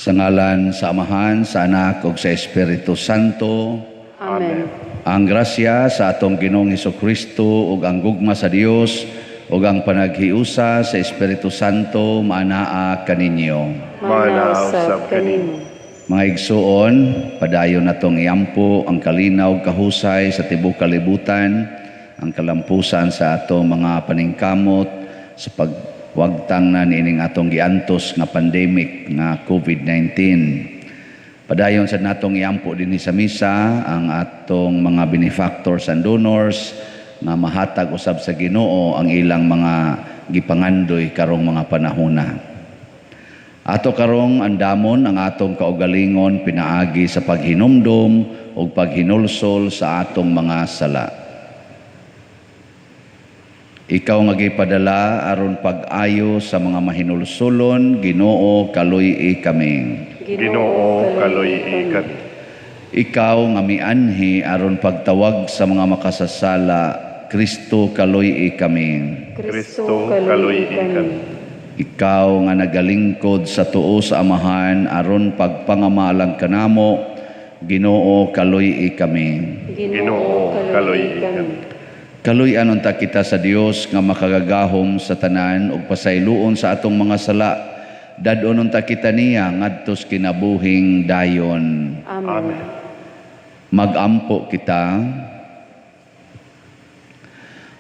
Sa ngalan sa Amahan, sa Anak ug sa Espiritu Santo. Amen. Ang grasya sa atong Ginoong Hesukristo ug ang gugma sa Dios ug ang panaghiusa sa Espiritu Santo maanaa kaninyo. Maanaa usab kanimo. Mga igsuon, padayon natong iampo ang kalinaw kahusay sa tibuok kalibutan, ang kalampusan sa atong mga paningkamot sa pagwagtang na niining atong giantos nga pandemic nga COVID-19. Padayon sa natong iampo dinhi sa misa ang atong mga benefactors and donors nga mahatag usab sa Ginoo ang ilang mga gipangandoy karong mga panahona. Ato karong andamon ang atong kaugalingon pinaagi sa paghinumdom ug paghinulsol sa atong mga sala. Ikaw nga gipadala aron pag-ayo sa mga mahinulsulon, Ginoo, kaluy-i kami. Ginoo, kaluy-i kami. Ikaw nga mianhi aron pagtawag sa mga makasasala, Kristo, kaluy-i kami. Kristo, kaluy-i kami. Ikaw nga nagalingkod sa tuo sa Amahan aron pagpangamalang kanamo, Ginoo, kaluy-i kami. Ginoo, kaluy-i kami. Kaluy-an unta kita sa Dios nga makagagahom sa tanan ug pasayloon sa atong mga sala. Dad-on unta kita niya ngadtos kinabuhing dayon. Amen. Magampo kita.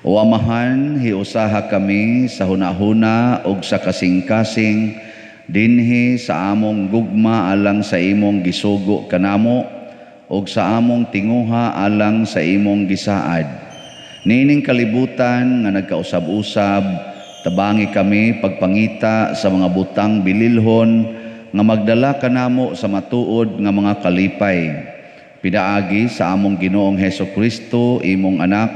O Amahan, hiusaha kami sa hunahuna ug sa kasing-kasing dinhi sa among gugma alang sa imong gisugo kanamo ug sa among tinguha alang sa imong gisaad. Niining kalibutan nga nagkausab-usab, tabangi kami pagpangita sa mga butang bililhon nga magdala kanamo sa matuod nga mga kalipay. Pinaagi sa among Ginoong Hesukristo, imong anak,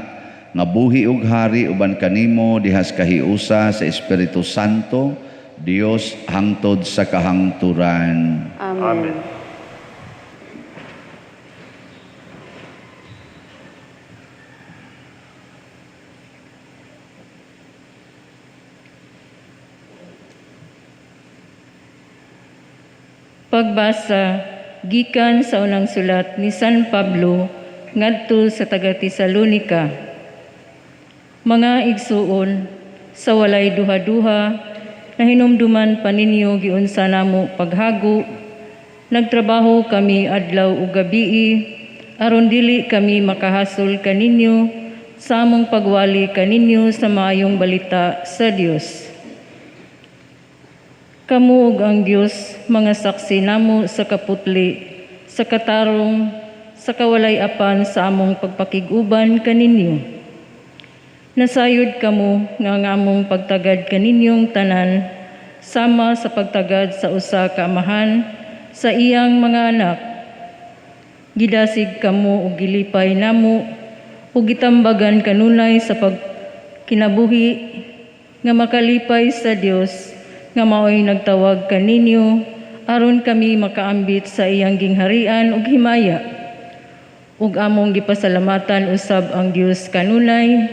nga buhi ug hari uban kanimo dihas kahiusa sa Espiritu Santo, Dios hangtod sa kahangturan. Amen. Amen. Pagbasa gikan sa unang sulat ni San Pablo ngadto sa taga Tesalonika. Mga igsuon, sa walay duha-duha, nahinumduman pa ninyo giunsa namo paghago. Nagtrabaho kami adlaw ug gabii aron dili kami makahasol kaninyo sa among pagwali kaninyo sa maayong balita sa Dios. Kamo ug ang Dios mga saksi namo sa kaputli, sa katarong, sa kawalay apan sa among pagpakig-uban kaninyo. Nasayod kamo nga ang among pagtagad kaninyong tanan sama sa pagtagad sa usa ka amahan sa iyang mga anak. Gidasig kamo ug gilipay namo ug gitambagan kanunay sa pagkinabuhi nga makalipay sa Dios nga maoy nagtawag kaninyo aron kami makaambit sa iyang gingharian ug himaya. Ug among gipasalamatan usab ang Dios kanunay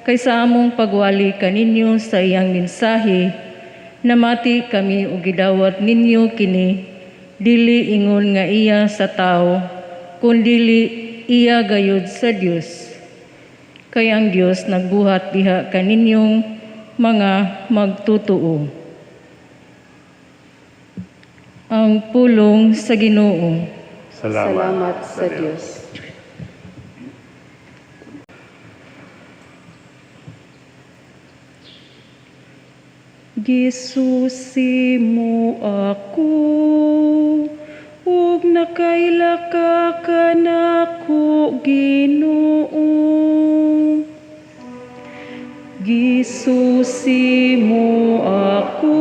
kay sa among pagwali kaninyo sa iyang mensahe namati kami ug gidawat ninyo kini dili ingon nga iya sa tawo kundili iya gayud sa Dios. Kay ang Dios nagbuhat diha kaninyong mga magtutuo. Ang pulong sa Ginoo. Salamat, Salamat sa Dios. Gisusi mo ako ug nakaila ka kanako, Ginoo. Gisusi mo ako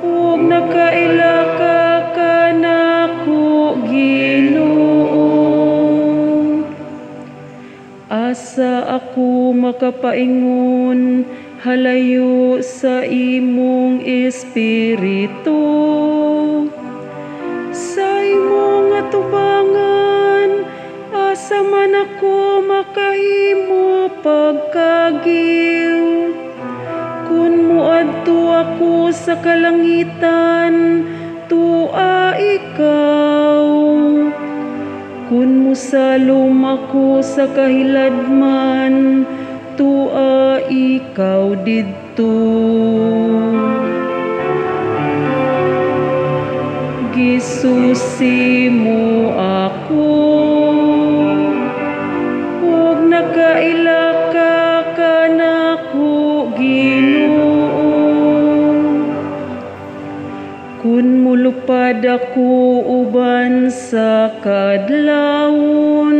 ug nakaila ka kanako, Ginoo. Asa ako makapaingon halayo sa imong espiritu. Sa imong atubangan, asa man ako makahimo pagkagiw. Kun moadto Muadto ako sa kalangitan, tua ikaw. Kun mosalom ako sa kahiladman, tua ikaw didto. Gisusi mo ako, ug nakaila ka kanako, Ginoo. Kun mulupad ako uban sa kadlawon,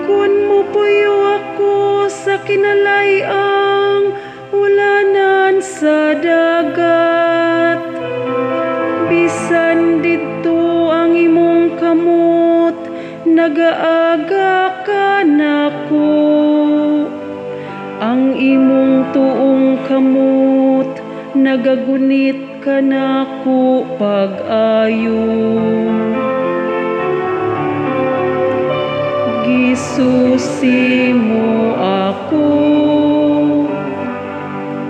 kun mupuyo ako sa kinalayang ulanan sa dagat, bisan didto ang imong kamot, nagaaga kanako. Ang imong tuong kamot, nagagunit kanako pag-ayo. Gisusi mo ako,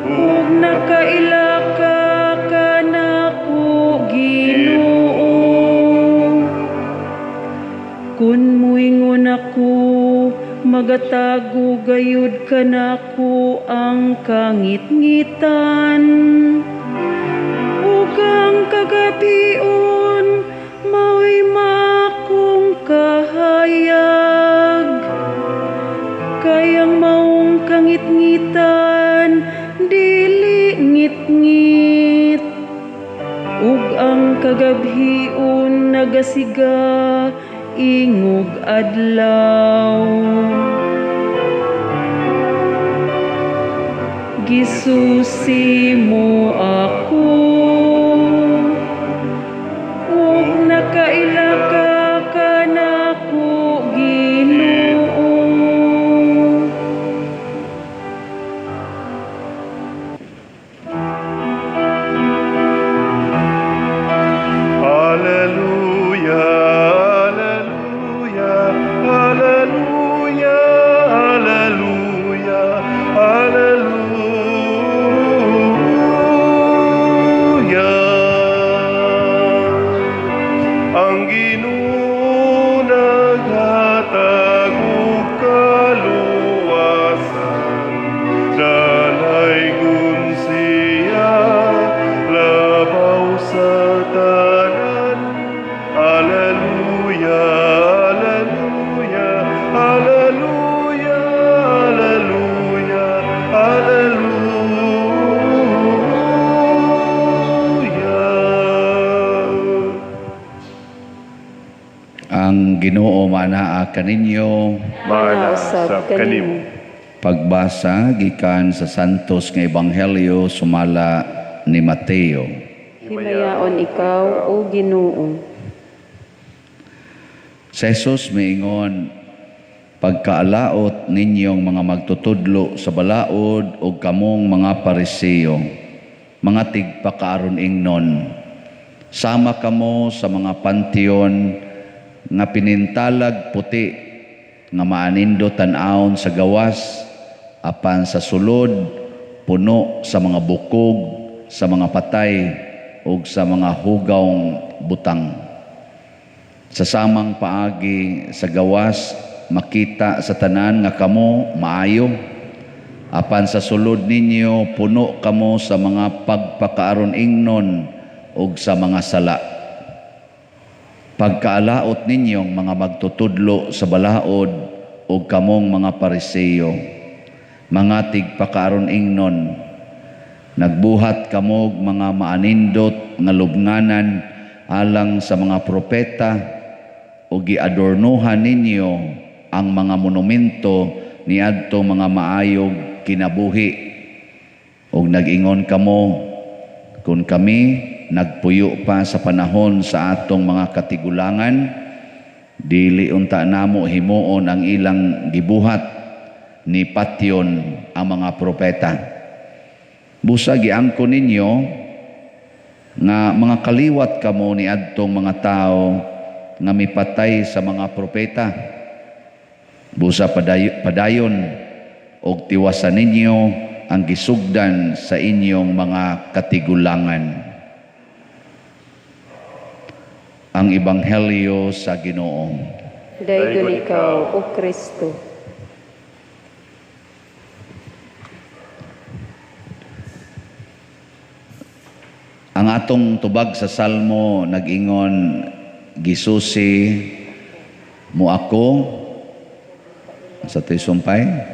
ug nakaila ka kanako, Ginoo. Kun muingon ako, magatago gayud kanako ang kangitngitan, ug ang kagabion mao'y maakong kahayag. Kay ang maong kangitngitan dili ngitngit, ug ang kagabhion nagasiga ingog adlaw. Gisusi mo ako, ug nakaila ka kanako, Ginoo. Alleluia, alleluia, alleluia, alleluia, alleluia. Ang Ginoo naghatag og kaluwasan, dalaygon siya labaw sa tanan. Alleluia, alleluia, alleluia, alleluia, alleluia. Ang Ginoo maanaa kaninyo. Maana usab kanimo. Pagbasa gikan sa Santos nga Ebanghelyo sumala ni Mateo. Himayaon ikaw, o Ginoo. Si Jesus miingon, pagkaalaot ninyong mga magtutudlo sa balaod o kamong mga Pariseo, mga tigpakaaron ingnon, sama kamo sa mga pantheon nga pinintalag puti nga maanindo tan-awon sa gawas, apan sa sulod puno sa mga bukog, sa mga patay ug sa mga hugawng butang. Sa samang paagi sa gawas makita sa tanan nga kamo maayo, apan sa sulod ninyo puno kamo sa mga pagpakaaron ingnon ug sa mga sala. Pagkaalaot ninyong mga magtutudlo sa balaod ug kamong mga Pariseo, mga tigpakaaron ingnon, nagbuhat kamog mga maanindot nga lubnganan alang sa mga propeta o giadornuhan ninyo ang mga monumento niadto mga maayog kinabuhi. Og nag-ingon kamo, kung kami nagpuyo pa sa panahon sa atong mga katigulangan, dili unta namo himuon ang ilang gibuhat ni patyon ang mga propeta. Busa giangko ninyo nga mga kaliwat kamo ni adtong mga tao nga mipatay sa mga propeta. Busa padayon og tiwasan ninyo ang gisugdan sa inyong mga katigulangan. Ang Ebanghelyo sa Ginoo. Daygon ikaw, O Kristo. Ang atong tubag sa Salmo nag-ingon, gisusi mo ako sa tisumpay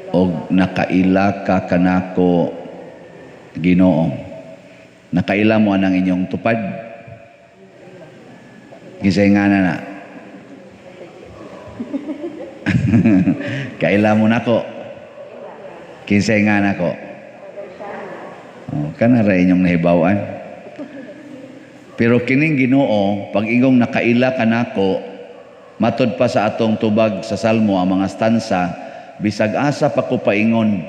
og nakaila ka kanako Ginoo. Nakaila mo anang inyong tupad. Kinsay nga na na. Kaila mo nako. Kinsay nga nako. Oh, kana ra inyong nahibaw-an. Pero kining Ginoo, pag ingong nakaila kanako, matod pa sa atong tubag sa Salmo ang mga stansa, bisag asa pa ko paingon,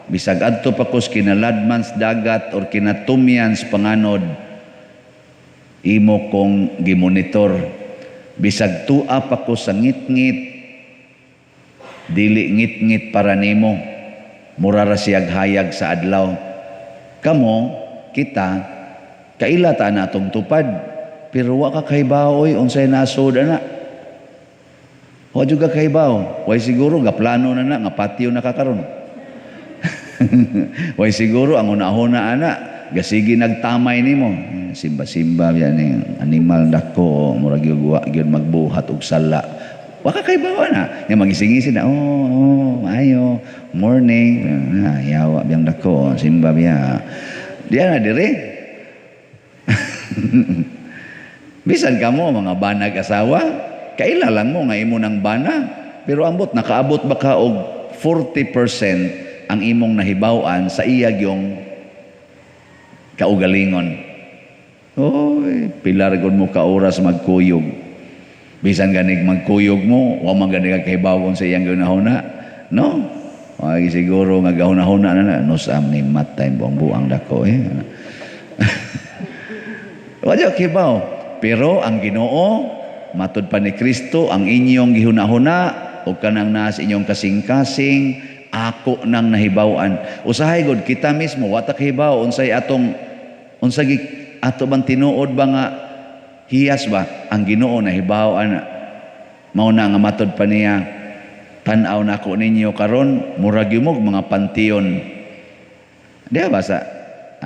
bisag adto pa ko sa kinaladman sa dagat or kinatumyan sa panganod, imo kong gimonitor. Bisag tua pa ko sa ngitngit, dili ngitngit para nimo, mura ra siyag hayag sa adlaw. Kamo, kita, kaila ta na atong tupad, pero wa ka kahibaw oy unsay nasod ana. Wa jud ka kahibaw. Way siguro gaplano na na nga patio na ka karon. Way siguro ang una-una ana gasigi nagtamay nimo. Simba-simba yan ni animal dako murag gyud wa gyud magbuhat og sala. Wa ka kahibaw ana. Nya magising-ising na, oh, oh, ayo, morning. Ah, yawa biyang dako, simba biya. Diya na dire. Bisan kamo mga banag asawa, kaila lang mo nga imo nang bana, pero ambot nakaabot ba ka og 40% ang imong nahibaw-an sa iya gyong kaugalingon. Oy, pilar gud mo ka oras magkuyog. Bisan ganig magkuyog mo, wa man gani ka kahibaw sa iyang ginahuna. No? Ay siguro nga gahuna-huna na na nusam ni matay buang-buang dako eh. Wa jud kahibaw. Pero ang Ginoo, matud pa ni Kristo, ang inyong gihuna-huna o kanang naas inyong kasing-kasing, ako nang nahibaw-an. Usahay gud kita mismo wa ta kahibaw unsay atong unsa gi ato bang tinuod ba nga hiyas ba ang Ginoo nahibaw-an. Mao na nga matud pa niya, tan-aw nako ninyo karon murag yumog mga panteon. Diha ba sa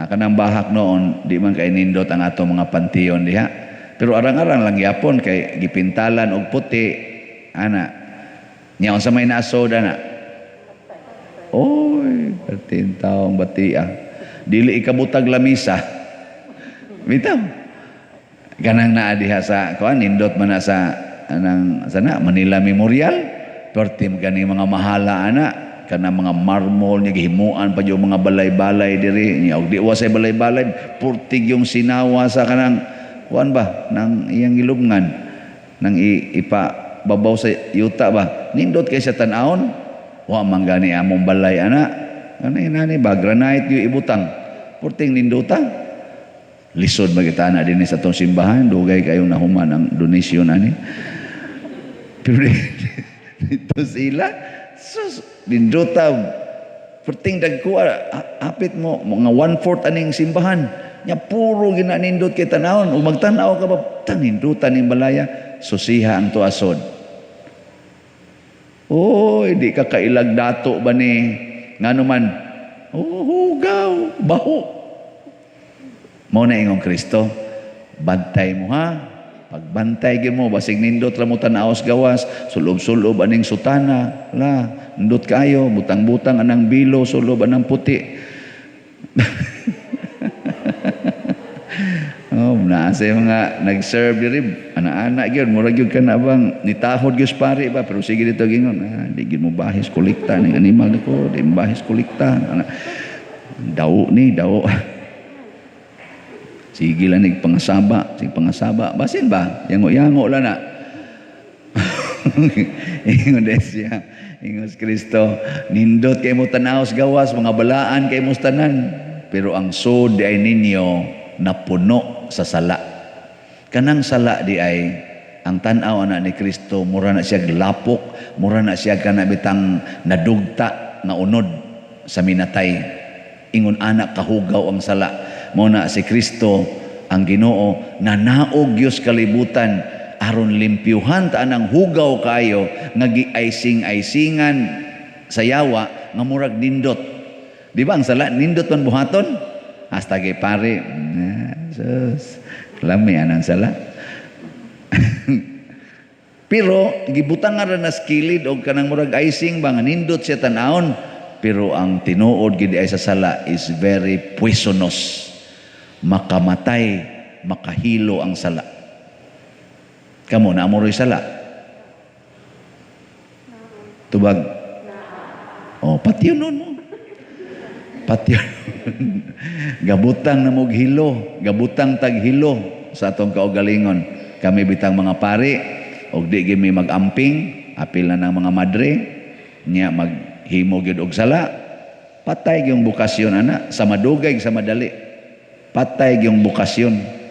kanang bahak noon di man kay nindot ang atong mga panteon diha. Pero arang-arang lang gyapon kay gipintalan og puti ana. Nya unsa may nasod ana? Oy, perting taong batia. Dili ikabutag lamisa. Bitaw. Kanang naa diha sa kuan nindot man na sa anang sana Manila Memorial. Perti gani mga mahala ana, kanang mga marmol nya gihimuan pa yung mga balay-balay diri. Nya og di wa say balay-balay, purtig yung sinawa sa kanang kuan ba nang iyang gilubngan nang ipa babaw sa yuta ba. Nindot kay sa tan-awon, wa man gani among balay ana. Kanay nani ba granite yung ibutang. Purting nindota. Lisod magita na dinhi sa atong simbahan, dugay kayong nahuman ang donasyon ani. Pero dito sila, sus, nindota, perting dagkuha, hapit mo, mga 1/4 aning simbahan. Nya puro ginanindot kay tanawon, ug magtan-aw ka ba, tanindutan ning balaya, susiha ang tuasod. Oy, di ka kailag dato ba ni? Ngano man? Oh, hugaw, baho. Mao na ingong Kristo, bantay mo ha. Pagbantay gyud mo, basig nindot ra mo tan-aw sa gawas, sulob-sulob aning sutana, la, nindot kaayo, butang-butang anang bilo, sulob anang puti. Oh, naa sa mga nag-serve diri, ana-ana gyud, murag gyud kana bang nitahod gyud sa pari ba, pero sige dito gingon, di gyud mo bahis kolekta ning animal nako, di mo bahis kolekta. Ana, daw ni, daw. Sige lang nig pangasaba, sige pangasaba. Basin ba? Yango-yango lang na. Ingon din siya. Ingon si Kristo, nindot kay mo tanaw sa gawas, mga balaan kay mo tanan. Pero ang sod di ay ninyo napuno sa sala. Kanang sala di ay ang tan-aw ana ni Kristo, mura na siya lapok, mura na siya kana bitang nadugta nga unod sa minatay. Ingon ana kahugaw ang sala. Mao na si Kristo ang Ginoo nanaog gyud kalibutan aron limpyuhan ta anang hugaw kaayo nga gi-icing-icingan sa yawa nga murag nindot. Di ba ang sala nindot man buhaton? Hasta kay pare, sus, lami anang sala. Pero gibutang nga ra nas kilid og kanang murag icing ba nga nindot siya tan-awon, pero ang tinuod gid ay sa sala is very poisonous. Makamatay, makahilo ang sala. Kamo na mo sala. Tubag. Oh, patyon nun mo. Patyon. Gabutang na mo hilo, gabutang tag hilo sa atong kaugalingon. Kami bitang mga pari, og di gyud mi mag-amping, apil na ng mga madre, nya maghimo gyud og sala, patay gyung bokasyon ana sa madugay sa madali. Patay gyung bokasyon.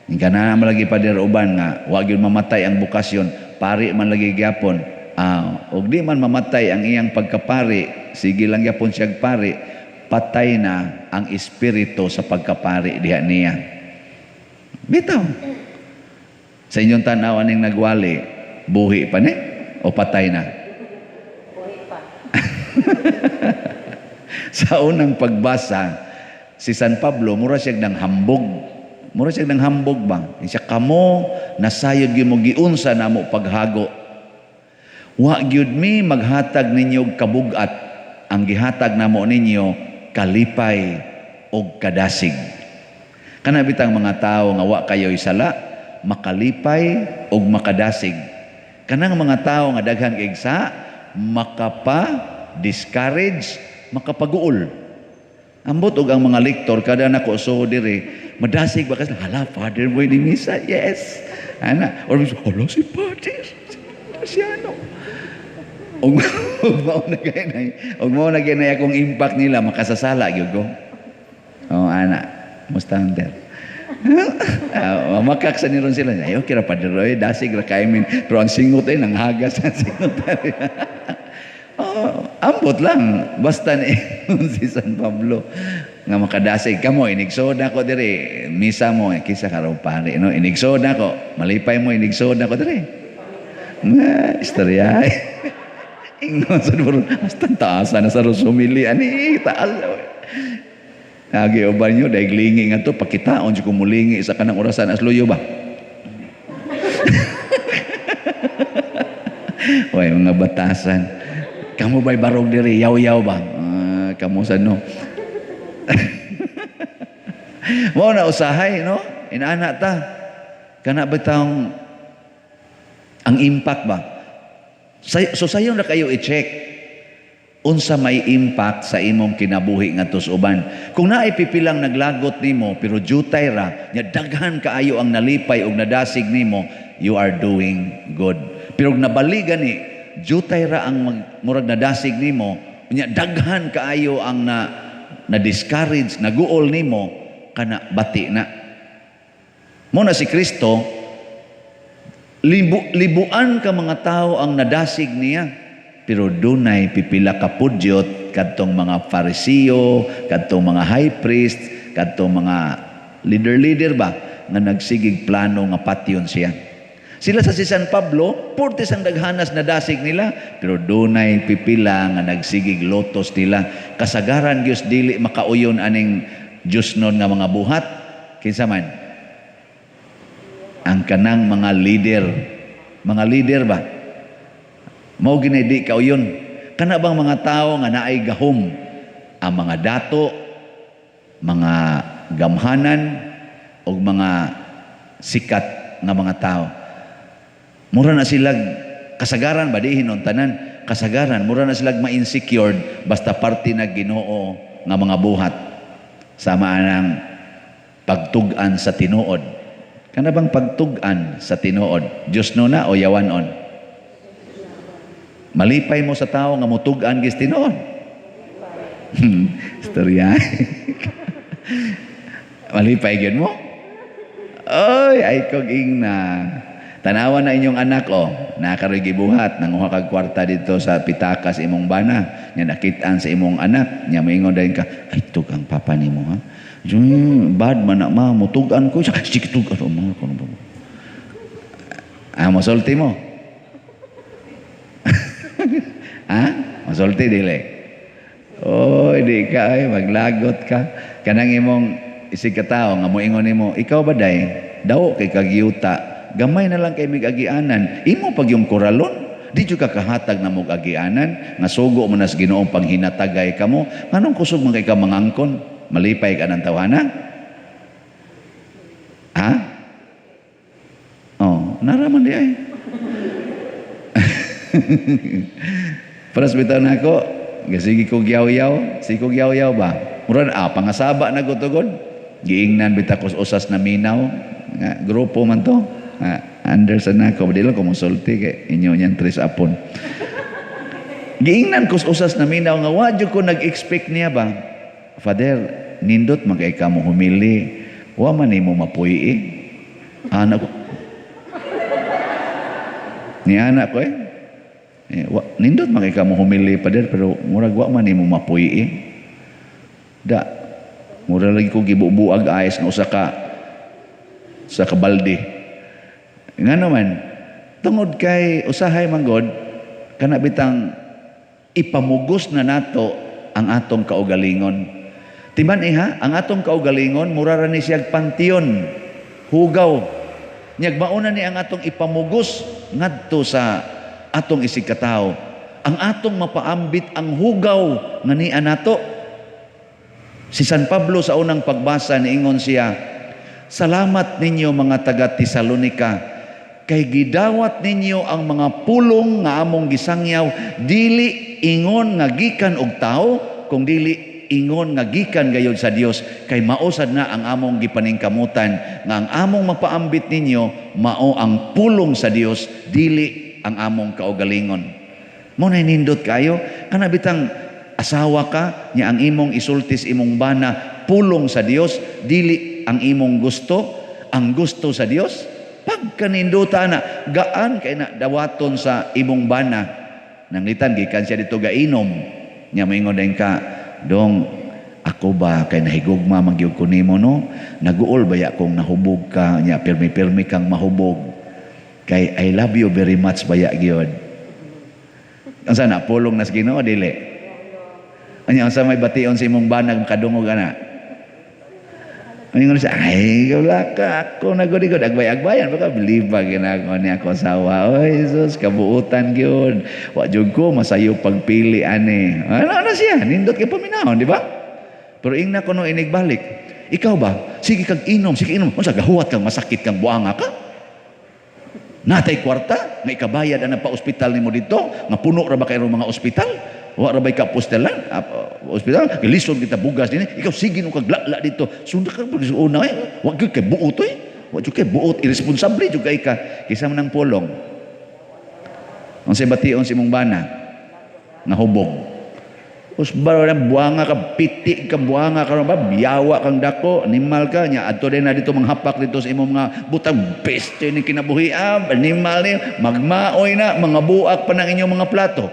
Ingka na man lagi pader uban nga wa gyud mamatay ang bokasyon, pari man lagi gyapon. Og di man mamatay ang iyang pagkapari, sige lang gyapon siyag pari, patay na ang espiritu sa pagkapari diha niya. Bitaw. Sa inyong tanaw aning nagwali, buhi pa ni o patay na? Buhi pa. Sa unang pagbasa, si San Pablo mura siya ng hambog. Mura siya ng hambog ba? Siya kamo nasayod gyud mo giunsa namo paghago. Wa gyud mi maghatag ninyo og kabug-at. Ang gihatag namo ninyo kalipay og kadasig. Kana bitang mga tawo nga wa kayoy sala, makalipay og makadasig. Kanang mga tawo nga daghan kay sa makapa-discourage, makapaguol. Ambot og ang mga lektor kada nako so diri, madasig ba kasi hala Father boy ni misa. Yes. Ana, or hala si Father. Si ano. Og mao na gay og mao na gay akong impact nila makasasala gyud ko. Oh ana, musta der. Makaksa ni ron sila. Ayo kira Father oy, dasig ra kay min. Pero ang singot ay nanghagas ang singot. Oh, ambot lang basta ni si San Pablo nga makadasig kamo inigsood ko diri misa mo kisa karon pare no inigsood nako malipay mo inigsood nako diri nga istorya ingnon sa bro hasta taasa na sa rusumili ani taas agi uban nyo dahil lingi nga to pakitaon si kumulingi sa kanang orasan asluyo ba. Way mga batasan. Kamu ba'y barog diri yaw-yaw ba? Kamu sa no. Mao na usahay no? Inaana ta. Kana bitang ang impact ba? So sayo na kayo i-check unsa may impact sa imong kinabuhi ngadto sa uban. Kung naay pipilang naglagot nimo pero jutay ra nya daghan kaayo ang nalipay og nadasig nimo, you are doing good. Pero og nabali gani jutay ra ang murag nadasig nimo, nya daghan kaayo ang na discourage, naguol nimo, kana bati na. Mo na si Kristo libuan ka mga tao ang nadasig niya, pero dunay pipila ka pudyot kadtong mga Fariseo, kadtong mga high priest, kadtong mga leader-leader ba nga nagsigig plano nga patyon siya. Sila sa si San Pablo, purtis ang daghanas na dasig nila, pero dunay pipila nga nagsigig lotos nila. Kasagaran Dios dili makauyon aning Dios nun nga mga buhat. Kinsa man? Ang kanang mga leader. Mga leader ba? Mao gini di kauyon. Kana bang mga tao nga naay gahom? Ang mga dato, mga gamhanan, o mga sikat nga mga tao. Mura na sila kasagaran ba di hinon tanan kasagaran mura na sila ma-insecured basta parte na Ginoo nga mga buhat sama anang pagtug-an sa tinuod. Kana bang pagtug-an sa tinuod? Dios no na o yawanon? Malipay mo sa tao nga mutug-an gis tinuod. Istorya. Malipay gyud mo? Oy, ay kog ingna. Tanawa na inyong anak, oh, nakaroy gibuhat, nanguha kag kwarta dito sa pitakas imong bana, nya nakit-an sa imong anak, nya moingon dayon ka, "Ay, tug ang papa nimo ha. Bad man na ma, mutugan ko." "Sige, tugan ma ko." Ah, mosulti mo. Ha? Mosulti dili? Oh, di ka ay maglagot ka. Kanang imong isig ka tawo nga moingon nimo, "Ikaw ba day? Daw kay kagyuta. Gamay na lang kay mig-agianan. Imo pag yung koralon, di jud ka kahatag na mog agianan, nga sugo mo nas Ginoong panghinatagay kamo. Nganong kusog man kay ka mangangkon? Malipay ka ng tawhana?" Ha? Oh, naraman di ay. Paras bitaw na ako, gasigi ko gyaw-yaw, sige ko gyaw-yaw ba? Murag pangasaba na gutugod. Giingnan bitaw ko usas na minaw, nga grupo man to. Anderson na ako, di lang ko mosulti kay inyo niyan tres apon. Giingnan ko usas na minaw nga wa jud ko nag-expect niya ba. "Father, nindot man kay ka mo humili. Wa man nimo mapuy eh." Ana ko. Ni ana ko eh. Eh, wa, "Nindot man kay ka mo humili, Father, pero murag wa man nimo mapuy eh." Da, mura lagi ko gibubuag ayos nga usa ka sa kabalde. Nga naman, tungod kay usahay manggod, kana bitang ipamugos na nato ang atong kaugalingon. Timan iha, ang atong kaugalingon, mura ra ni siyag pantion, hugaw. Nyag mauna ni ang atong ipamugos ngadto sa atong isig katawo. Ang atong mapaambit ang hugaw nga niya nato. Si San Pablo sa unang pagbasa niingon siya, "Salamat ninyo mga taga Tesalonika, kay gidawat ninyo ang mga pulong nga among gisangyaw, dili ingon nga gikan og tawo, kung dili ingon nga gikan gayod sa Dios, kay mausad na ang among gipaningkamutan nga ang among mapaambit ninyo mao ang pulong sa Dios, dili ang among kaugalingon." Mo na nindot kayo kana bitang asawa ka nya ang imong isultis imong bana pulong sa Dios, dili ang imong gusto, ang gusto sa Dios. Pagkaninduta na, gaan kay na dawaton sa imong bana. Nanglitan gikan siya dito gainom. Nya moingon din ka, "Dong, ako ba kay nahigugma man gyud ko nimo no? Naguol ba ya kung nahubog ka nya pirmi-pirmi kang mahubog? Kay I love you very much baya gyud." Ang sana pulong nas Ginoo dili? Anya unsa may bation sa imong banag makadungog ana? Ingon siya, "Ay, wala ka, ako nagod-igod, agbay-agbayan, baka believe ba ginagawa niya ako asawa? Oy, Jesus, kabuutan gyud. Wa jud ko, masayo pagpili, ani." Ano, ano siya, nindot kay paminahon, di ba? Pero ingna ko no inigbalik, "Ikaw ba, sige kag inom, sige inom, unsa gahuwat kang masakit kang buanga ka? Natay kwarta, nga ikabayad ang pa-ospital nimo dito, nga puno ra ba kayo mga ospital? Wa ra bay ka postelan, ospital, gilisod kita bugas dinhi, ikaw sige no kag lala dito. Sunda ka ba una eh, wa gyud kay buot eh. Wa gyud kay buot, irresponsable jud kay ka." Kisa man ang pulong. Unsay bation sa imong bana? Nga hubog. Usbaro na buanga ka, piti ka, buanga ka, ba? Biyawa kang dako, animal ka, nya adto din na dito manghapak dito sa imong mga butang, peste ni kinabuhi, animal ni, magmaoy na, mga buak pa ng inyong mga plato.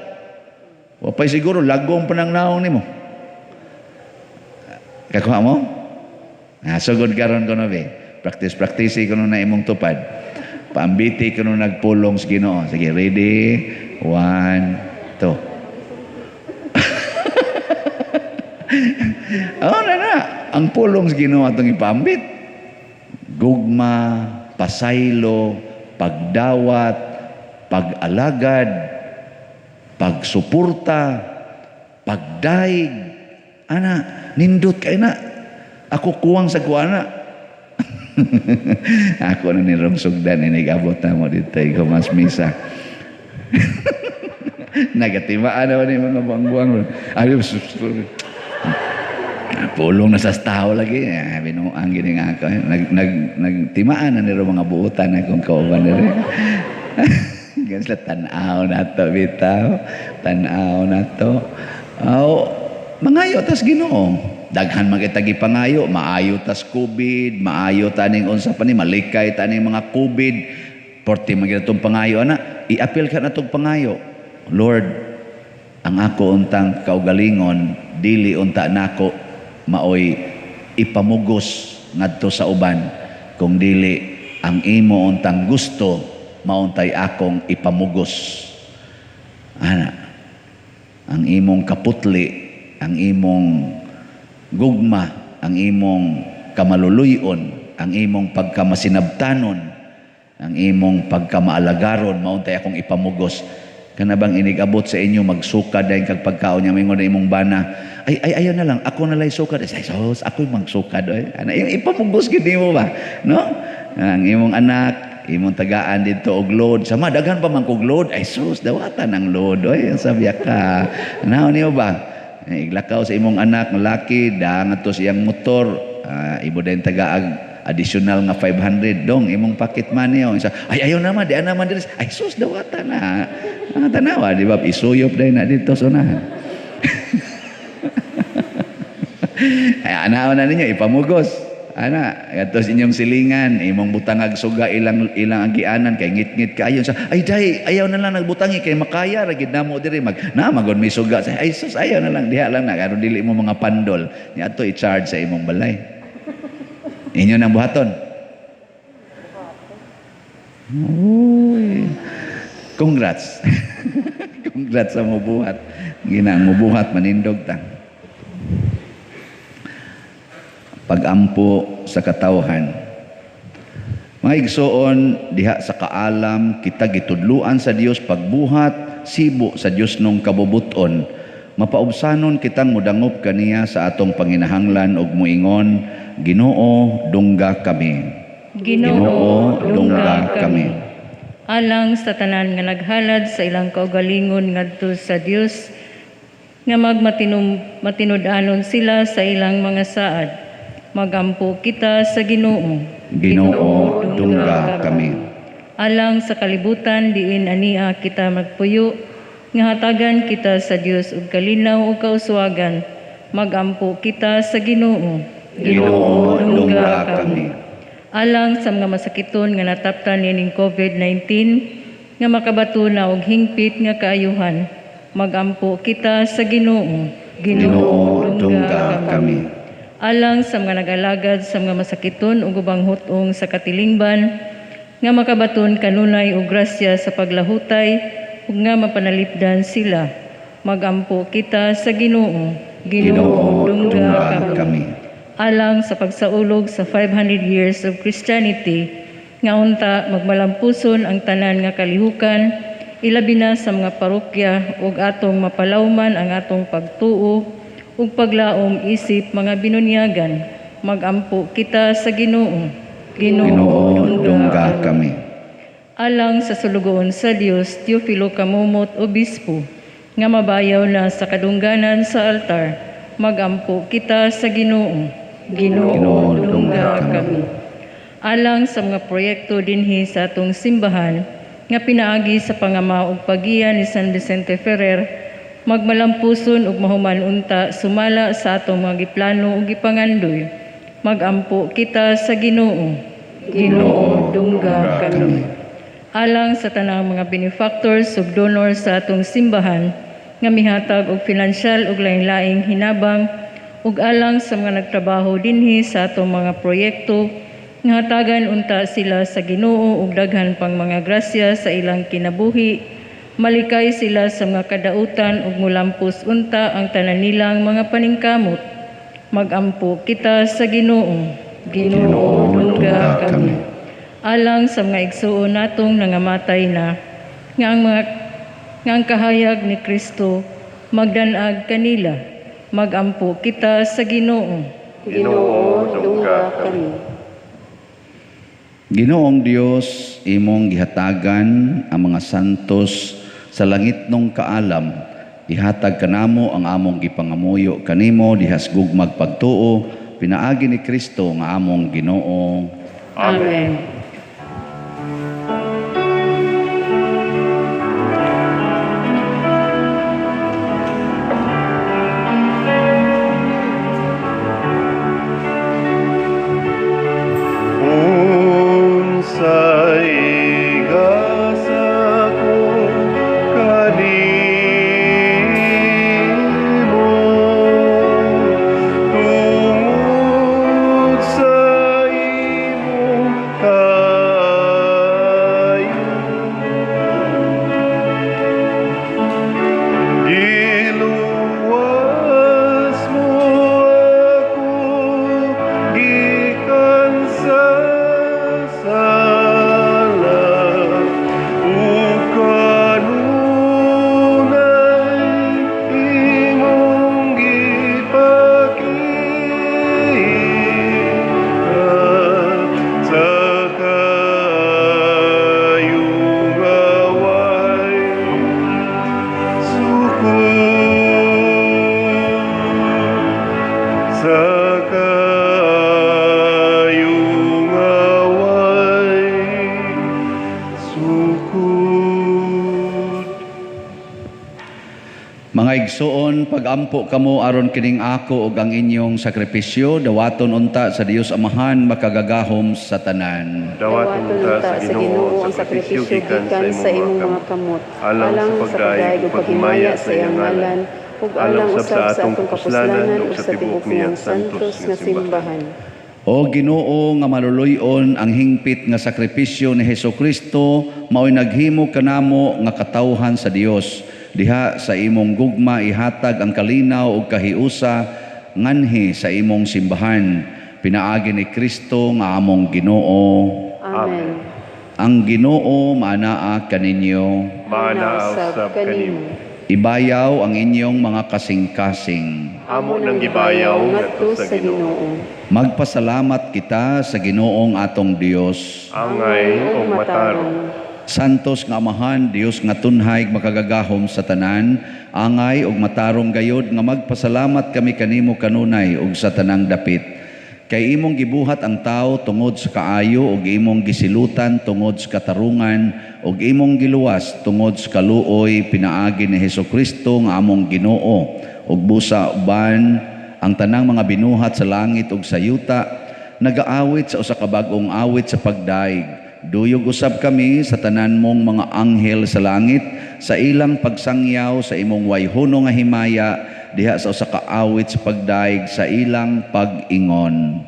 Wapay siguro, lagong pa ng naong nimo. Kakuha mo? Ah, sugod karon ko no, be. Practice, practice ko na imong tupad. Paambiti ko no nagpulong sa Ginoo. Sige, ready? 1, 2. Oh, na na. Ang pulong sa Ginoo atong ipaambit. Gugma, pasaylo, pagdawat, pag-alagad, pagsuporta, pagdaig. Ana, nindot kay na. Ako kuwang sa kuana. Ako na nirong sugdan, inigabot na mo dito, ikaw mas misa. Nagatimaan na ni mga buang-buang. Ay, pulong na sa tao lagi. Binuang gini nga ako. Nagtimaan na niro mga buutan na kung kauban niro. Ganyan sila, tanaw na to, bitaw. Tanaw na to. Oh, mangayo tas Ginoo. Daghan man kay tagi pangayo, maayo tas COVID, maayo taning unsa pa ni, malikay taning mga COVID. Porte man gyud atong pangayo ana, iapil ka na tong pangayo. Lord, ang ako untang kaugalingon dili unta nako maoy ipamugos ngadto sa uban, kung dili ang imo untang gusto mauntay akong ipamugos. Ana, ang imong kaputli, ang imong gugma, ang imong kamaluluyon, ang imong pagkamasinabtanon, ang imong pagkamaalagaron, mauntay akong ipamugos. Kana bang inigabot sa inyo magsukad dahil kag pagkaon niya, mingon na imong bana, ay ay ayaw na lang, ako na lang sukad. Ay, sus, ako'y magsukad oy. Ana, ipamugos gid nimo ba, no? Ang imong anak, imong tagaan dito og load, sama daghan pa man kog load, ay sus, dawatan ang load oy, sabya ka. Naon niyo ba? Iglakaw sa imong anak laki, da ngadto sa iyang motor, ibo din tagaag additional nga 500 dong imong pocket money oh. Sa, ay ayaw naman, di naman diri. Ay sus, dawatan na. Tanawa, di ba? Isuyop dahil na dito sa unahan. Ay, anaon na ninyo, ipamugos. Ana, atos inyong silingan, imong butangag suga ilang ilang agianan kay ngit-ngit kaayo sa, ay day, ayaw na lang nagbutangi kay makaya ra gid namo diri mag na magod may suga sa, ay sus, ayaw na lang diha lang na karon dili mo mga pandol nya ato i-charge sa imong balay. Inyo nang buhaton. Uy. Congrats. Congrats sa mubuhat. Ginang mubuhat manindog ta. Pagampo sa katawhan. Mga igsoon, diha sa kaalam kita gitudluan sa Dios pagbuhat sibo sa Dios nung kabubuton. Mapaubsanon kitang mudangop kaniya sa atong panginahanglan og muingon, Ginoo, dungga kami. Ginoo, dungga kami. Alang sa tanan nga naghalad sa ilang kaugalingon ngadto sa Dios, nga magmatinud-anon sila sa ilang mga saad. Magampo kita sa Ginoo. Ginoo, dungga kami. Alang sa kalibutan diin ania kita magpuyo, nga hatagan kita sa Dios og kalinaw ug kauswagan. Magampo kita sa Ginoo. Ginoo, dungga kami. Alang sa mga masakiton nga nataptan niining COVID-19, nga makabato na og hingpit nga kaayuhan, magampo kita sa Ginoo. Ginoo, dungga kami. Alang sa mga nag-alagad sa mga masakiton ug ubang hutong sa katilingban, nga makabaton kanunay og grasya sa paglahutay ug nga mapanalipdan sila, magampo kita sa Ginoo. Ginoo, dungga kami. Alang sa pagsaulog sa 500 years of Christianity, nga unta magmalampuson ang tanan nga kalihukan, ilabi na sa mga parokya ug atong mapalawman ang atong pagtuo ug paglaom isip mga binunyagan. Magampo kita sa Ginoo. Ginoo, dungga kami. Alang sa sulugoon sa Dios, Teofilo Camomot Obispo, nga mabayaw na sa kadungganan sa altar, magampo kita sa Ginoo. Ginoo, dungga kami. Alang sa mga proyekto dinhi sa atong simbahan, nga pinaagi sa pangama ug pagiya ni San Vicente Ferrer, magmalampuson ug mahuman unta sumala sa atong mga giplano ug gipangandoy. Magampo kita sa Ginoo. Ginoo, dungga kami. Alang sa tanang mga benefactors ug donors sa atong simbahan, nga mihatag og pinansyal ug lain-laing hinabang, ug alang sa mga nagtrabaho dinhi sa atong mga proyekto, nga hatagan unta sila sa Ginoo ug daghan pang mga grasya sa ilang kinabuhi, malikay sila sa mga kadautan ug mulampos unta ang tanan nilang mga paningkamot. Magampo kita sa Ginoo. Ginoo, dungga kami. Alang sa mga igsuon natong nangamatay na, nga ang kahayag ni Kristo magdanag kanila. Magampo kita sa Ginoo. Ginoo, dungga kami. Ginoong Dios, imong gihatagan ang mga santos sa langit nung kaalam. Ihatag kanamo ang among gipangamuyo kanimo dihas gugmag pagtuo, pinaagi ni Kristo nga among Ginoo. Amen. Unsay Mga igsoon, pagampo kamo aron kining ako ug ang inyong sakripisyo, dawaton unta sa Dios Amahan makagagahom sa tanan. Dawaton unta sa Ginoo ang sakripisyo gikan sa imong mga kamot, alang sa pagdayeg ug paghimaya sa iyang ngalan, ug alang usab sa atong kapuslanan ug sa tibuok niyang santos nga simbahan. O Ginoo nga maluluy-on ang hingpit nga sakripisyo ni Hesukristo, maoy naghimo kanamo nga katawhan sa Dios. Diha sa imong gugma ihatag ang kalinaw ug kahiusa nganhi sa imong simbahan. Pinaagi ni Kristo nga among Ginoo. Amen. Ang Ginoo maanaa kaninyo. Maanaa usab kanimo. Ibayaw ang inyong mga kasing-kasing. Amo nang gibayaw ngadto sa Ginoo. Magpasalamat kita sa Ginoong atong Dios. Angay ug matarong. Santos nga Amahan, Dios nga tunhay makagagahom sa tanan, angay ug matarong gayod nga magpasalamat kami kanimo kanunay ug sa tanang dapit. Kay imong gibuhat ang tao tungod sa kaayo ug imong gisilutan tungod sa katarungan ug imong giluwas tungod sa kaluoy pinaagi ni Hesukristo nga among Ginoo. Ug busa uban ang tanang mga binuhat sa langit ug sa yuta nagaawit sa usa ka bag-ong awit sa pagdaig. Duyog usab kami sa tanan mong mga anghel sa langit sa ilang pagsangyaw sa imong wayhono nga himaya diha sa usa ka awit sa pagdaig sa ilang pag-ingon.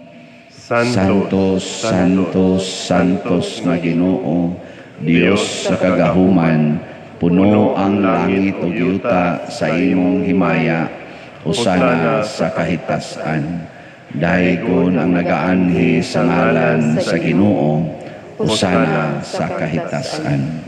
Santos, Santos, Santos nga Ginoo, Dios sa kagahuman, puno ang langit ug yuta sa imong himaya, usana sa kahitasan. Daygon ang nagaanhi sa ngalan sa Ginoo, usana sa kahitasan.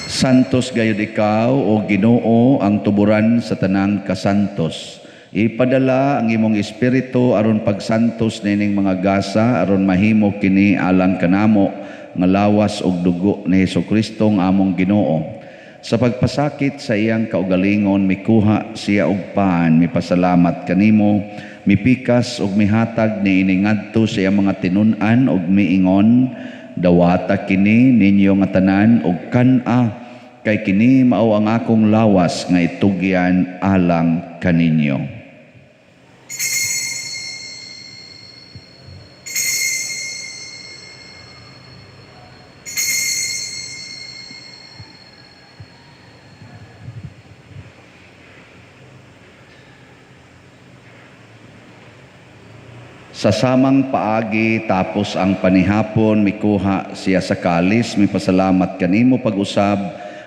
Santos gayud ikaw, o Ginoo, ang tuburan sa tanang kasantos. Ipadala ang imong espiritu aron pagsantos nining mga gasa aron mahimo kini alang kanamo nga lawas ug dugo ni Hesukristo nga among Ginoo. Sa pagpasakit sa iyang kaugalingon mikuha siya og paan, mipasalamat kanimo, mipikas ug mihatag niini ngadto sa iyang mga tinun-an ug miingon, dawata kini ninyo nga tanan ug kan-a, kay kini mao ang akong lawas nga itugyan alang kaninyo. Sa samang paagi tapos ang panihapon, mikuha siya sa kalis, mipasalamat kanimo pag-usab,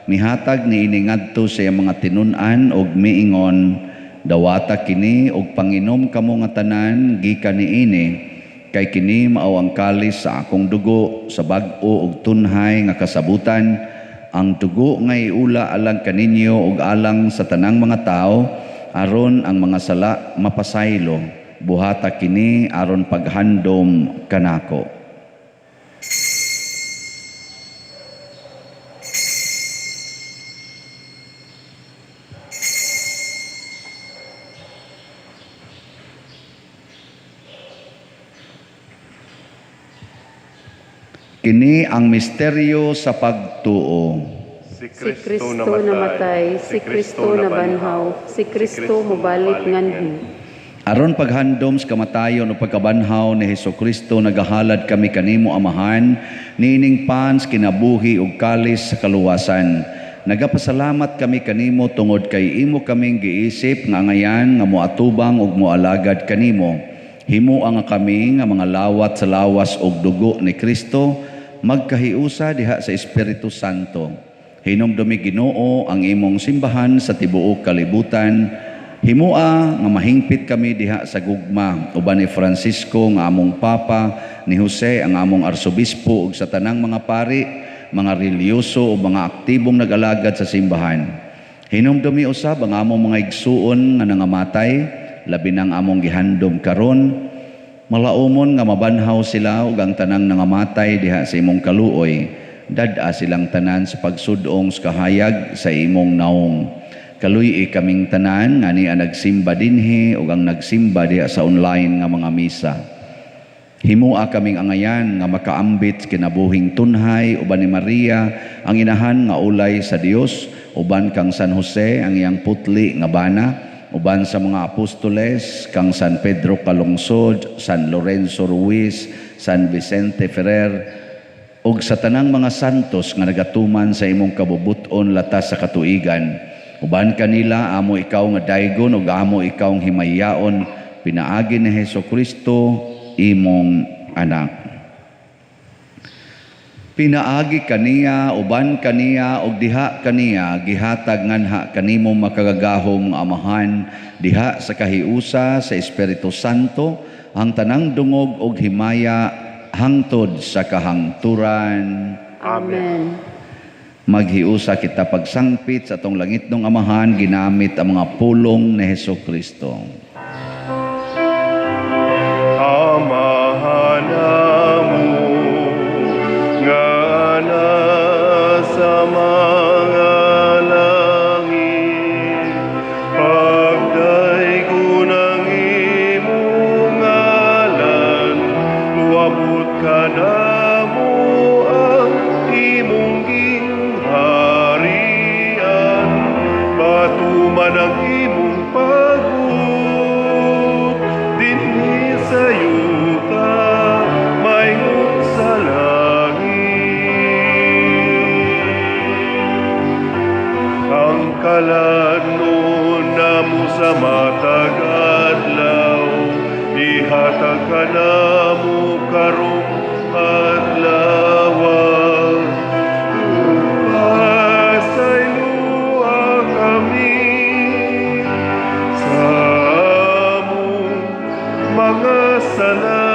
mihatag niini ngadto sa iyang mga tinun-an og miingon, dawata kini og panginom kamo nga tanan gikan niini, kay kini mao ang kalis sa akong dugo sa bag-o og tunhay nga kasabutan, ang dugo nga iula alang kaninyo og alang sa tanang mga tao, aron ang mga sala mapasaylo. Buhata kini aron paghandom kanako. Kini ang misteryo sa pagtuo. Si Kristo namatay, si Kristo nabanhaw, si Kristo mobalik nganhi. Aron paghandom sa kamatayon o pagkabanhaw ni Hesukristo, nagahalad kami kanimo Amahan, niining pans kinabuhi ug kalis sa kaluwasan. Nagapasalamat kami kanimo tungod kay imo kaming giisip nga angayan nga moatubang ug moalagad kanimo. Himoa nga kami nga mga lawat sa lawas ug dugo ni Kristo, magkahiusa diha sa Espiritu Santo. Hinumdumi Ginoo ang imong simbahan sa tibuok kalibutan. Himoa nga mahingpit kami diha sa gugma uban ni Francisco nga among Papa, ni Jose ang among Arsobispo ug sa tanang mga pari, mga relihiyoso ug mga aktibong nag-alagad sa simbahan. Hinumdumi usab ang among mga igsuon nga nangamatay, labi nang among gihandom karon, malaumon nga mabanhaw sila ug ang tanang nangamatay diha sa imong kaluoy, dad-a silang tanan sa pagsudong sa kahayag sa imong naong. Kaluy-i kaming tanan nga niya nagsimba dinhi ug ang nagsimba diha sa online nga mga misa. Himua kaming angayan nga makaambit kinabuhing tunhay uban ni Maria ang inahan nga ulay sa Dios, uban kang San Jose ang iyang putli nga bana, uban sa mga apostoles kang San Pedro Calungsod, San Lorenzo Ruiz, San Vicente Ferrer, ug sa tanang mga santos nga nagatuman sa imong kabubut-on latas sa katuigan. Uban kanila amo ikaw nga daygon ug amo ikaw ang himayaon pinaagi ni Hesus Kristo imong anak. Pinaagi kaniya, uban kaniya, ug diha kaniya, gihatag nganha kanimo makagagahom nga Amahan, diha sa kahiusa sa Espiritu Santo, ang tanang dungog ug himaya hangtod sa kahangturan. Amen. Maghiusa kita pagsangpit sa atong langitnong Amahan, ginamit ang mga pulong ni Hesus Kristo. Amahan namo nga nasa mga langit, pagdaygon ang imong ngalan, moabot kanamo ang imong gingharian, matuman ang imong pagbuot dinhi sa yuta maingon sa langit. Ang kalan-on namo sa matag adlaw, ihatag kanamo karong adlaw. Pasayloa kami sa among mga sala,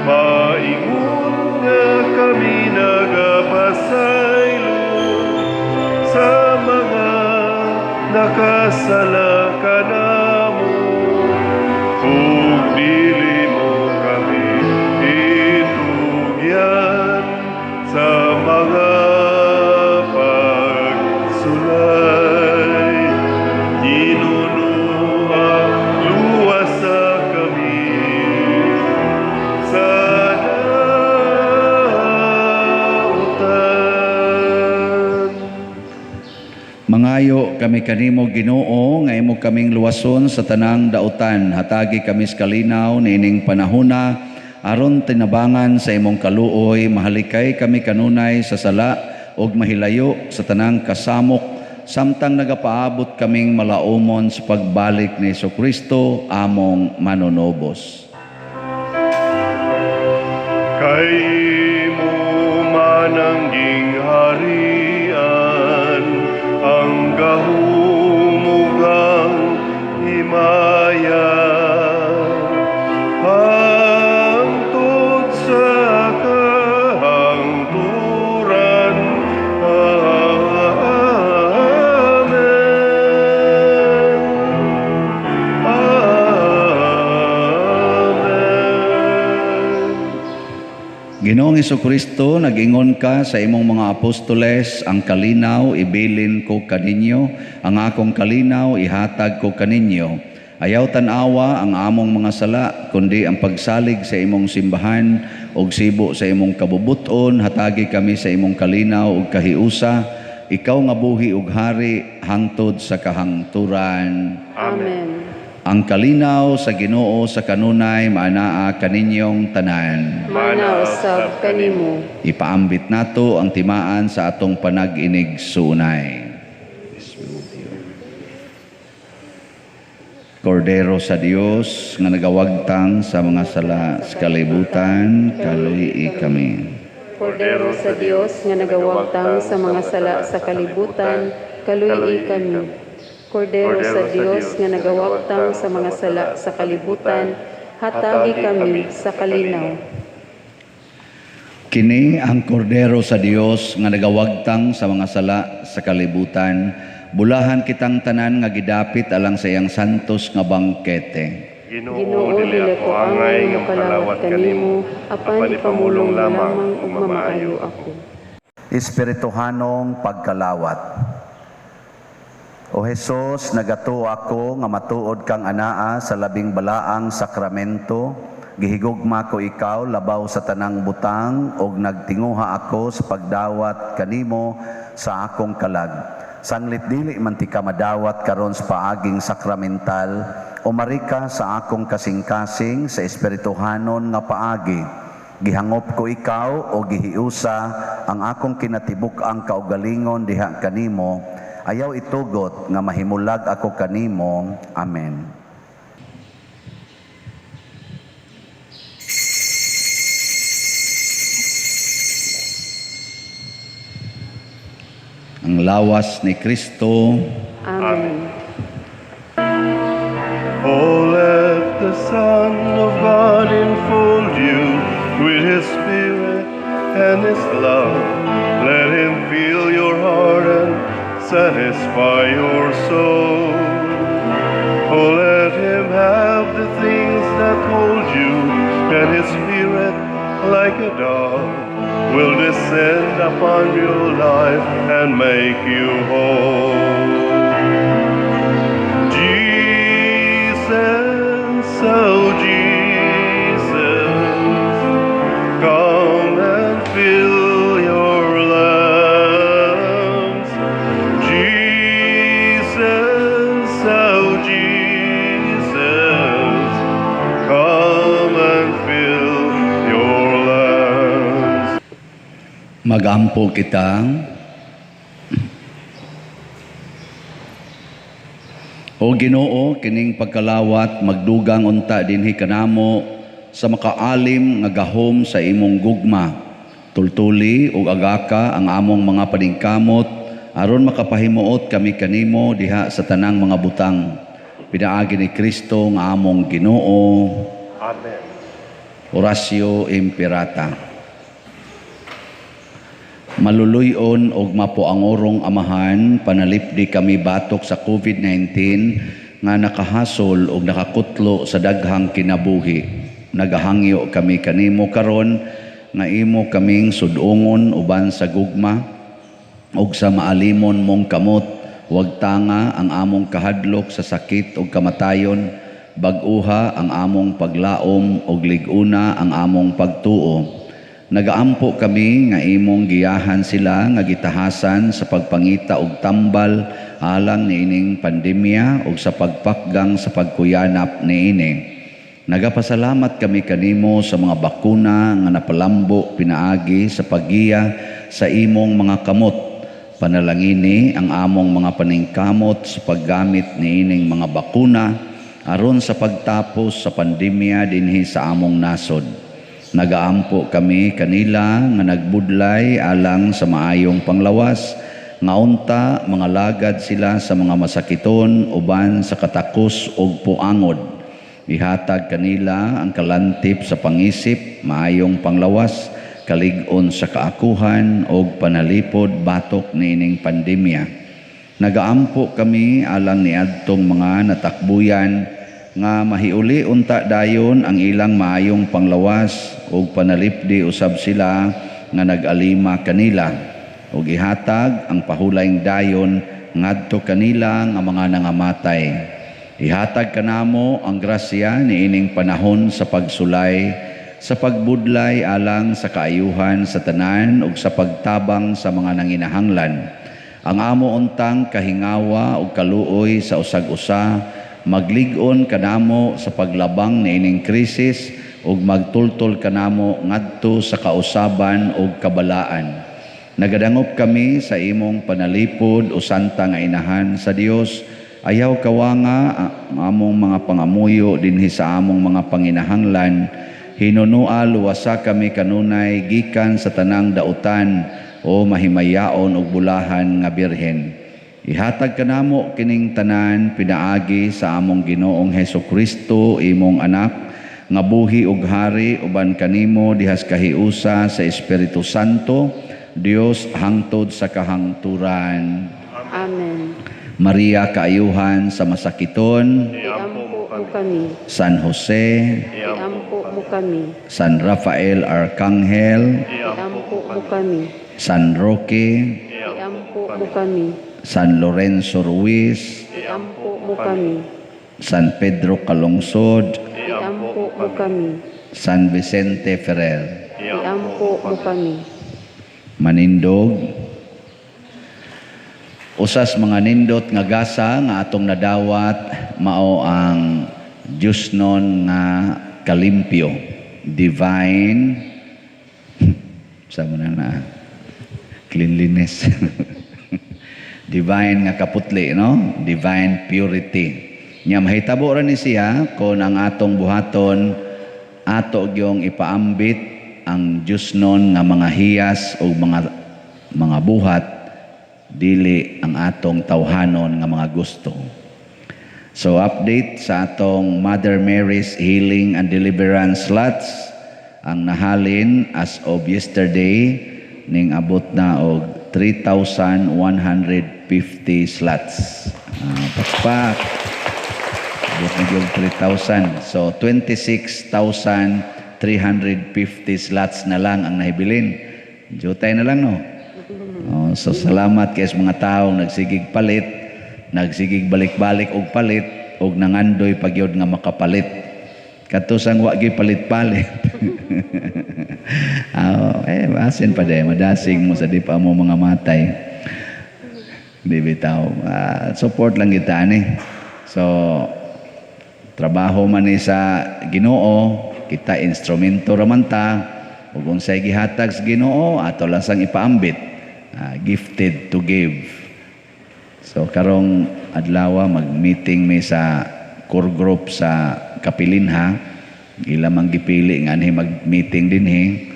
maingon nga kami nagapasaylo sa mga nakasala kanamo, ug dili mo kami itugyan sa mga pagsulay. Ginoo, luwasa kami sa dautan. Mangayo kami kanimo Ginoo nga imo kaming luwason sa tanang dautan. Hatagi kami sa kalinaw niining panahona aron tinabangan sa imong kaluoy, mahalikay kami kanunay sa sala ug mahilayo sa tanang kasamok samtang nagapaabot kaming malaumon sa pagbalik ni Hesukristo among manunubos. Kay imo man ang gingharian, ang gahom ug ang himaya, hangtod sa kahangturan. Amen. Amen. Ginoong Hesukristo, nag-ingon ka sa imong mga apostoles, ang kalinaw ibilin ko kaninyo, ang akong kalinaw ihatag ko kaninyo. Ayaw tan-awa ang among mga sala, kundi ang pagsalig sa imong simbahan ug sibo sa imong kabubuton, hatagi kami sa imong kalinaw ug kahiusa. Ikaw nga buhi ug hari hangtod sa kahangturan. Amen. Ang kalinaw sa Ginoo sa kanunay maanaa kaninyong tanan. Mana usab kanimo. Ipaambit nato ang timaan sa atong panag-inig sunay. Kordero sa Dios nga nagawagtang sa mga sala sa kalibutan, kaluyi kami. Kordero sa Dios nga nagawagtang sa mga sala sa kalibutan, kaluyi kami. Kordero sa Dios nga nagawagtang sa mga sala sa kalibutan, hatagi kami sa kalinaw. Kini ang kordero sa Dios nga nagawagtang sa mga sala sa kalibutan, bulahan kitang tanan nga gidapit alang sa iyang santos nga bangkete. Ginoo, dili ako angay nga makalawat kanimo, apan ipamulong lamang ug mamaayo ako. Espirituhanong pagkalawat. O Hesus, nagatuo ako nga matuod kang anaa sa labing balaang sakramento, Gihigugma ko ikaw labaw sa tanang butang ug nagtinguha ako sa pagdawat kanimo sa akong kalag. Sanglit dili man tika madawat karon sa paaging sakramental, umarika sa akong kasing-kasing sa espirituhanon nga paagi. Gihangop ko ikaw o gihiusa ang akong kinatibuk-ang kaugalingon diha kanimo. Ayaw itugot nga mahimulag ako kanimo. Amen. Ang lawas ni Kristo. Amen. Oh, let the Son of God enfold you with His Spirit and His love. Let Him fill your heart and satisfy your soul. Oh, let Him have the things that hold you, and His Spirit, like a dove, will descend upon your life and make you whole. Jesus, oh Jesus, come and fill your lamps. Jesus, oh Jesus, come and fill your lamps. Magampo kita. O Ginoo, kining pagkalawat magdugang unta dinhi kanamo sa makaalim nga gahom sa imong gugma. Tultuli ug agaka ang among mga paningkamot aron makapahimuot kami kanimo diha sa tanang mga butang. Pinaagi ni Kristo nga among Ginoo. Amen. Oratio Imperata. Maluluyon og mapuangorong amahan, panalipdi kami batok sa COVID-19 nga nakahasol og nakakutlo sa daghang kinabuhi. Nagahangyo kami kanimo karon nga imo kaming sudongon uban sa gugma og sa maalimon mong kamot. Wag tanga ang among kahadlok sa sakit og kamatayon, bag-uha ang among paglaom og lig-una ang among pagtuo. Nagaampo kami nga imong giyahan sila nga gitahasan sa pagpangita og tambal alang niining pandemya og sa pagpakgang sa pagkuyanap niini. Nagapasalamat kami kanimo sa mga bakuna nga napalambo pinaagi sa paggiya sa imong mga kamot. Panalangini ang among mga paningkamot sa paggamit niining mga bakuna aron sa pagtapos sa pandemya dinhi sa among nasod. Nagaampo kami kanila nga nagbudlay alang sa maayong panglawas, nga unta mga lagad sila sa mga masakiton uban sa katakos ug puangod. Ihatag kanila ang kalantip sa pangisip, maayong panglawas, kalig-on sa kaakuhan ug panalipod batok niining pandemya. Nagaampo kami alang niadtong mga natakbuyan nga mahiuli unta dayon ang ilang maayong panglawas ug panalipdi usab sila nga nag-alima kanila ug ihatag ang pahulayng dayon ngadto kanila nga mga nangamatay. Ihatag kanamo ang grasya niining panahon sa pagsulay, sa pagbudlay alang sa kaayuhan sa tanan ug sa pagtabang sa mga nanginahanglan. Ang amo untang kahingawa ug kaluoy sa usag-usa maglig-on kanamo sa paglabang niining krisis ug magtultol kanamo ngadto sa kausaban ug kabalaan. Nagadangop kami sa imong panalipod o santa nga inahan sa Dios. Ayaw kawanga ang among mga pangamuyo dinhi sa among mga panginahanglan. Hinunua luwasa kami kanunay gikan sa tanang dautan o mahimayaon ug bulahan nga birhen. Ihatag kanamo kining tanan pinaagi sa among Ginoong Hesus Kristo, imong anak, nga buhi ug hari uban kanimo dihas kahiusa sa Espiritu Santo, Dios hangtod sa kahangturan. Amen. Maria kaayuhan sa masakiton, Iampo mo kami. San Jose, Iampo mo kami. San Rafael Arcangel, Iampo mo kami. San Roque, Iampo mo kami. San Lorenzo Ruiz, Iampo mo kami. San Pedro Calungsod, Iampo mo kami. San Vicente Ferrer, Iampo mo kami. Manindog. Usas mga nindot nga gasa nga atong nadawat mao ang Diyosnon nga kalimpyo, divine sa mo na na cleanliness, divine nga kaputli, no, divine purity. Nya mahitabo ra ni siya kon ang atong buhaton ato gyong ipaambit ang Diyosnon nga mga hiyas o mga buhat, dili ang atong tawhanon nga mga gusto. So update sa atong Mother Mary's Healing and Deliverance slots, ang nahalin as of yesterday ning abot na og 3,150 slots. Pakpak. Abot na gyud 3,000. So 26,350 slots na lang ang nahibilin. Jutay na lang, no? Oh, so salamat kay sa mga taong nagsigig palit, nagsigig balik-balik og palit og nangandoy pagyud nga makapalit. Kato sang wa gyud palit-palit. Ah, asin pa day madasig mo sa di pa mo mga matay. Di bitaw. Support lang kita ani. So trabaho man ni sa Ginoo, kita instrumento ra man ta, ug unsay gihatag sa Ginoo ato lang sang ipaambit. Gifted to give. So karong adlaw mag-meeting mi sa core group sa Kapilinha. Ila mang gipili nga anhi mag-meeting dinhi.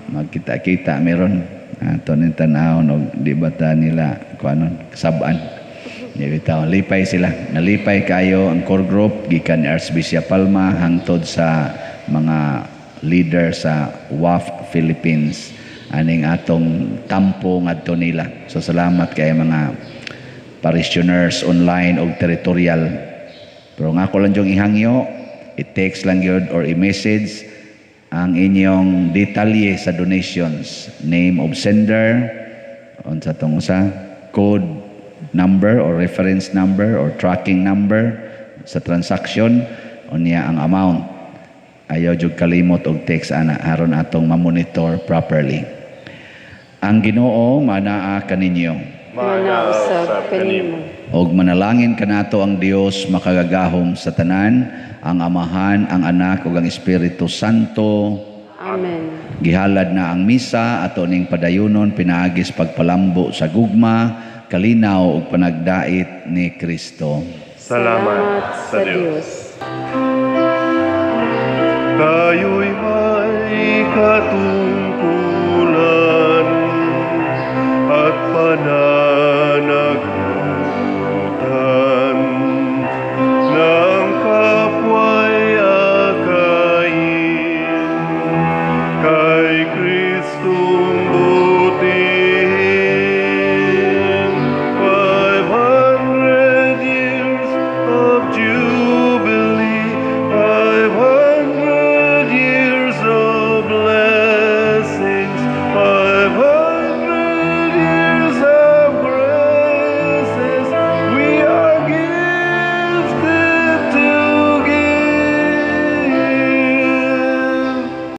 Magkita-kita meron ato ning tan-awon og di ba ta nila kuanon kasab-an. Di bitaw, lipay sila. Nalipay kayo ang core group gikan ni Archbishop Palma hangtod sa mga leader sa WAF Philippines aning atong tampo ngadto nila. So salamat kay mga parishioners online og territorial. Pero nga ako lang yung ihangyo, i-text lang yun or i-message ang inyong detalye sa donations. Name of sender, unsa tong usa, code number or reference number or tracking number sa transaction, unya ang amount. Ayaw jud kalimot og text ana aron atong ma-monitor properly. Ang Ginoo manaa kaninyo. Mana usab kanimo. Og manalangin kanato ang Dios makagagahom sa tanan, ang Amahan, ang Anak ug ang Espiritu Santo. Amen. Gihalad na ang misa ato ning padayunon pinaagis pagpalambo sa gugma, kalinaw ug panagdait ni Kristo. Salamat sa Dios. Tayo'y may katuparan.